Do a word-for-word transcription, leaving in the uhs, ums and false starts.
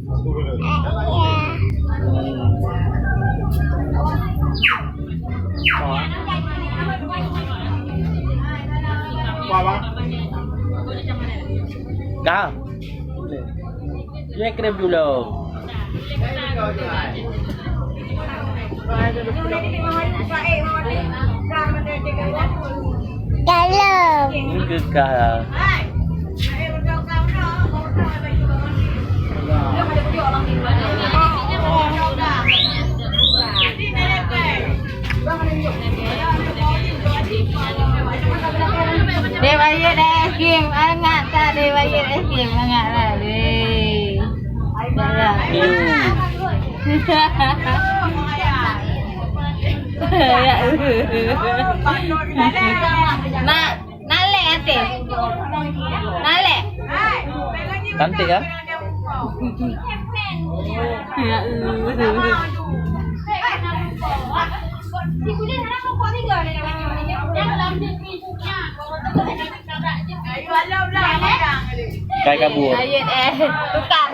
Ka. Dia krem dulu. Kalau. Ini kekal. Dek Bayu dah es krim, mangat tak Dek Bayu es krim, mangat lah. Weh. Dah lah. Ya. Mak, nalek até. Nalek. Cantik ya? Ya. Kai kabur. Ayat eh. Tukar.